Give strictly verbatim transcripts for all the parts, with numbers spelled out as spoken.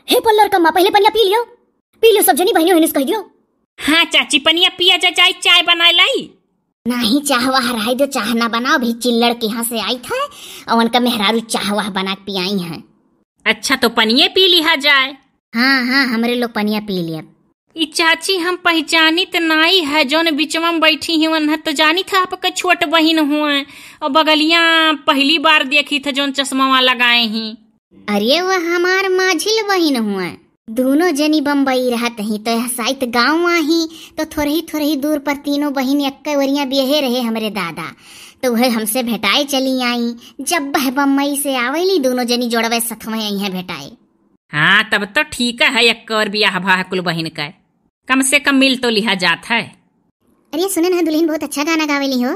हे पल्लर कम्मा, पहिले पनिया पी लियो, पी लियो, सब जनी बहिनी होइनिस कहि दियो। हाँ चाची, पनिया पिया जा, जाई चाय बनाए लाई। नाही, चाह वाह रहाई दो, चाह ना बनाओ, अभी चिल्लड़ के यहाँ से आई था और उनका मेहरारू चाह वाह बना के पियाई है। अच्छा, तो पनिये पी लिहा जाए। हाँ, हाँ, हमरे लोग पनिया पी लिया। ई चाची हम पहिचानित नाई है, जौन बिचवा में बैठी ही, उन्हें तो जानित है आपका छोट बहिन हुआ, और बगलिया पहली बार देखी था जौन चश्मा लगाए ही। अरे, वह हमार माझिल बहिन हुआ, दोनों जनी बम्बई रहत ही, तो यह साइत गाँव आही, तो थोरही थोरही दूर पर तीनों बहिन एक्के ओरिया बियहे रहे हमरे दादा, तो वह हमसे भेटाए चली आई। जब वह बम्बई से आवेली, दोनों जनी जोड़वे सथवे आई हैं भेटाए। हाँ, तब तो ठीक है, एक और बियाह भा है कुल बहिन का, कम से कम मिल तो लिहा जात है। अरे सुनन है, दुल्हन बहुत अच्छा गाना गावेली हो।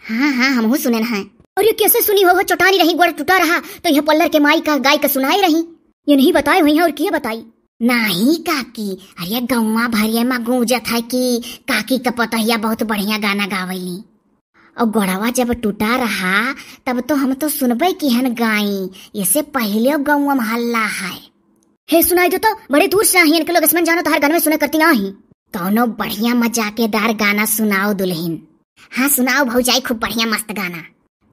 हाँ, हाँ, हमहू सुनन है। अरे कैसे सुनी हो, वो चोटानी रही, गोड़ टूटा रहा, तो यह पल्लर के माई का गाय का सुनाए रही। ये नहीं बताए हुई है और किए बताई? नाही काकी, अरे गौवा भरिया में गूंजत है कि काकी का पतोहिया बहुत बढ़िया गाना गावेली। और गोड़वा जब टूटा रहा, तब तो हम तो सुनबे किहन गाई, इससे पहिले गौवा में हल्ला है। हे सुनाई दो तो, बड़े दूर से आही, इनके लोग इसमें जानो तोहार गाने में सुने करती ना ही। कौनो बढ़िया मजाकेदार गाना सुनाओ दुल्हन। हाँ सुनाओ भौजाई, खूब बढ़िया मस्त गाना।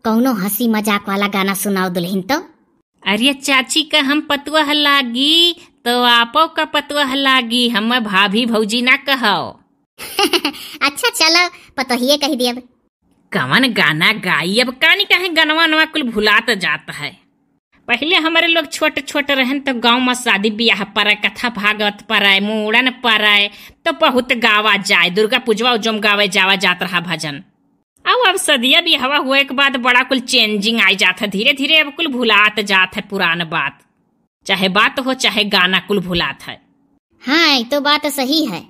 कौनो हंसी मजाक वाला गाना सुनाओ दुल्हन तो। अरे चाची का हम पतुआ लागी, तो आपो का पतुआ लागी, हम भाभी भौजी ना कहो। अच्छा चलो, पतोहिए कह दियब। कवन गाना गाई अब, कानी काहे गनवा नवा कुल भुलात जात है। पहिले हमरे लोग छोट छोट रहन तो गाँव में शादी बियाह परै, कथा भागवत परै, मूड़न परै, तो बहुत गावा जाए, दुर्गा पूजवा उजवा में गावे जावा जात रहा भजन। अब, अब सदिया बियाहवा हुए के बाद बड़ा कुल changing आइ जात है, धीरे धीरे अब कुल भुलात जात है पुरान बात, चाहे बात हो चाहे गाना कुल भुलात है। हाँ, ये तो बात सही है।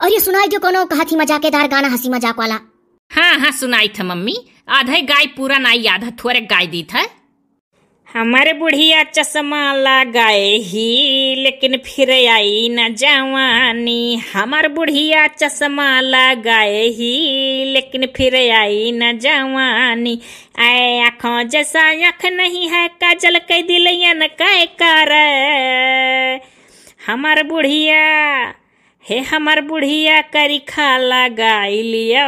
और ये सुनाई दो कोनो कहत ही मजाकेदार गाना, हंसी मजाक वाला। हाँ, हाँ, सुनाई था मम्मी, आधे गाय पूरा नाई याद है, थोरे गाय दी था। हमर बुढ़िया चश्मा लगाए ही, लेकिन फिर आई न जवानी। हमर बुढ़िया चश्मा लगाए ही, लेकिन फिर आई न जवानी। ऐ आँखों जैसा आँख नहीं है, काजल के दिलयन कै करे। हमर बुढ़िया, हे हमर बुढ़िया करिखा लगाई लियो,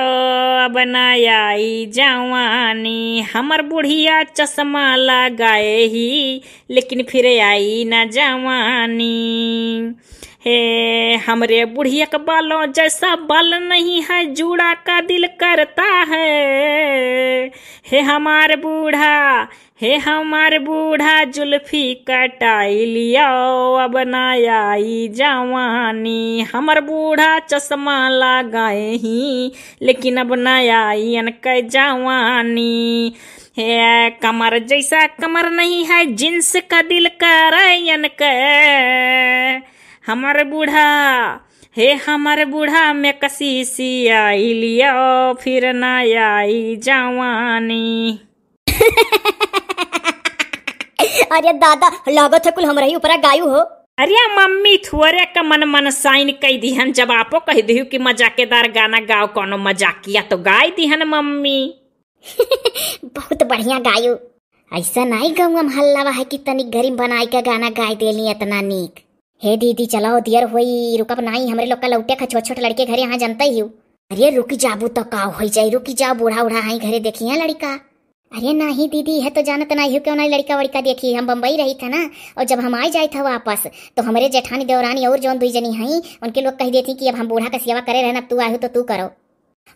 अब ना आई जवानी। हमर बुढ़िया चश्मा लगाए ही, लेकिन फिर आई न जवानी। हे हमरे बुढ़िया के बालों जैसा बाल नहीं है, जुड़ा का दिल करता है। हे हमार बूढ़ा, हे हमार बूढ़ा जुल्फी कटाई लियो, अब ना आई जवानी। हमर बूढ़ा चश्मा लगाए ही, लेकिन अब ना आई इनके जवानी। हे कमर जैसा कमर नहीं है, jeans का दिल करे इनके। हमर बूढ़ा, हे हमर बूढ़ा में कसी आई लियो, फिर ना आई जवानी। अरे दादा, लागत है कुल हमरा ही ऊपरा गायू हो। अरे मम्मी, थोरे का मन मन साइन कई दिहन, जब आपो कह दिहु कि मजाकेदार गाना गाओ, कोनो मजाकिया तो गाय दिहन मम्मी। बहुत बढ़िया गायू। ऐसा नाई गौवा में हल्ला है कि तनिक गरीब बनाई के गाना गाय देली इतना नीक। हे दीदी, चलाओ, दियर होई, रुकब नाई, हमरे लोग का लौटे खा, छोट छोट लड़के घरे यहाँ जनते ही हो। अरे रुकी जाबू तो का होई जाई, रुकी जाओ, बूढ़ा उढ़ा हाई घरे देखी है लड़का। अरे नाही दीदी, है तो जानत नाही हो क्यों ना लड़का वड़का देखी, हम बम्बई रही था ना, और जब हम आई जाई था वापस, तो हमरे जेठानी देवरानी और जौन दुई जनी हई, उनके लोग कह देती कि अब हम बूढ़ा का सेवा करे रहन, अब तू आयु तो तू करो।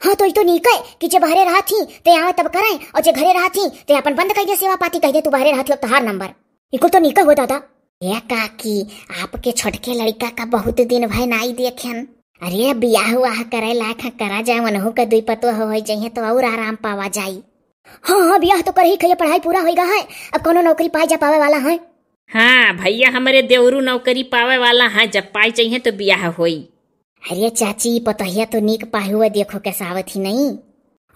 हाँ, तो ई तो नीक है कि जे बहरे रहत ही, ते आवे तब करें, और जे घरे रहत ही, ते अपन बंद कर दे सेवा पाती, कह दे, "तू बहरे रहत ही, अब तोहार नंबर।" ई कुल तो नीक हो दादा। ए काकी, आपके छोटके लड़का का बहुत दिन भय नाई देखेन। अरे, बियाह उआह करे लायक है, करा जाए, वनहु के दुई पतोह हो, हो जइहे तो और आराम पावा जाई। हाँ, हाँ, बियाह तो कर ही खइए, पढ़ाई पूरा होइगा है, अब कोनो नौकरी पाए जा पावे वाला है। हाँ भैया, हमरे देवरू नौकरी पावे वाला है, जब पाए चाहिए तो बियाह होई। अरे चाची, पतोहिया तो नीक पाहुआ देखो कैसा आवत ही नहीं।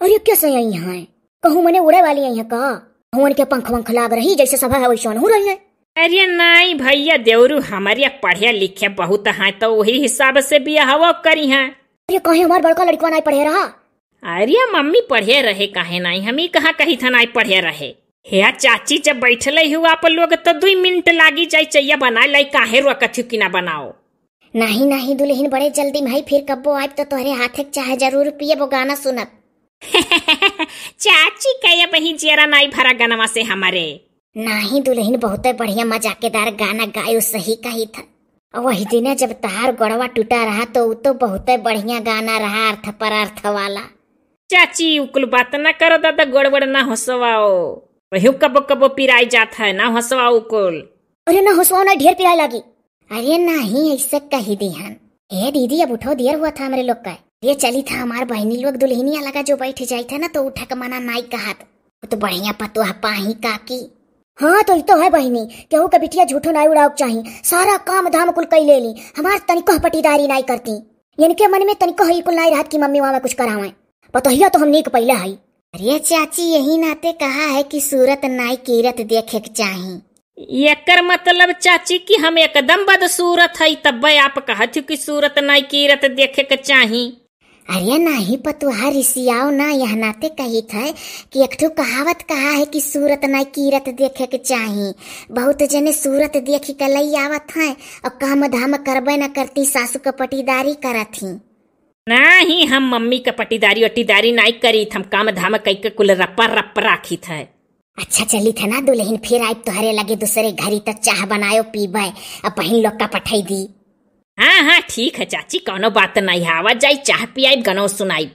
अरे कैसे आई हैं? कहूँ मने उड़े वाली आई हैं का? कहूँ उनके पंख वंख लाग रही, जैसे सभा है वैसे उनहु रही है। अरे नहीं भैया, देवरू हमारे पढ़े लिखे बहुत हैं, तो वही हिसाब से बियाहवा करी हैं। अरे काहे हमार बड़का लड़कवा नहीं पढ़े रहा? अरे मम्मी पढ़े रहे, काहे नहीं, हम ही कहाँ कही था नहीं पढ़े रहे। हे चाची, जब बैठले हो आप लोग तो दुई मिनट लागी जाई, चइया बनाए लाई, काहे रोकत हो कि ना बनाओ? नाही, नाही दुलहिन, बड़े जल्दी में हई, फिर कब्बो आइब तो तोहरे हाथे के चाह जरूर पियब, गाना सुनब। चाची का अबहीं जियरा नाही भरा गनवा से हमरे। नाही दुलहिन, बहुते बढ़िया मजाकेदार गाना गायो, सही कहित ह। वही दिने जब तहार गोड़वा टूटा रहा तो उ तो बहुते बढ़िया गाना रहा, अर्थ पर अर्थ वाला। चाची, उ कुल बात ना करो दादा, गोड़ वोड़ ना होसवाओ। वही कबो कबो पिराई जात है, ना होसवाओ उ कुल। अरे ना होसवाओ ना, ढेर पिराए लागी। अरे नाही, ऐसे कही दिहन। ए दीदी, अब उठो, देर हुआ था हमरे लोग का। ये चली था हमार बहिनी लोग दुलहिनिया लगा जो बैठ जाई था ना, तो उठा के मना नाही कहत। वो तो बढ़िया पतोह पाही काकी। हाँ, तो ई तो है बहिनी, केहू के बिटिया झूठो नाही उड़ाओ के चाही, सारा काम धाम कुल कई लेली, हमार तनिको पटीदारी नाही करती। इनके मन में तनिको ई कुल नाही रहत कि मम्मी वहाँ में कुछ करावे। पतोहिया तो हम नीक पहिले हई। अरे चाची, यही नाते कहा है कि सूरत नाही कीरत देखे के चाही। एकर मतलब चाची कि हम एकदम बदसूरत हई, तब्बे आप कहत हो कि सूरत नाही कीरत देखे के चाही। अरे नाही पतोहा, रिसियाओ ना, यह नाते कहित है कि एक ठो कहावत कहा है कि सूरत नाही कीरत देखे के चाही। बहुत जने सूरत देखी के लई आवत हैं और काम धाम करबे न करती, सासू के पटीदारी करत ही। नाही, हम मम्मी के पटीदारी ओटीदारी नाही करीत, हम काम धाम कई के कुल रप्पा रप्प राखित है। अच्छा चलित है ना दुलहिन, फिर आइब तोहरे लगे दूसरे घरी त चाह बनायो पीबे, अब बहिन लोग का पठाई दी। हाँ हाँ ठीक है चाची, कौनो बात नाही है, आवा जाई, चाह पियाई, गनो सुनाई।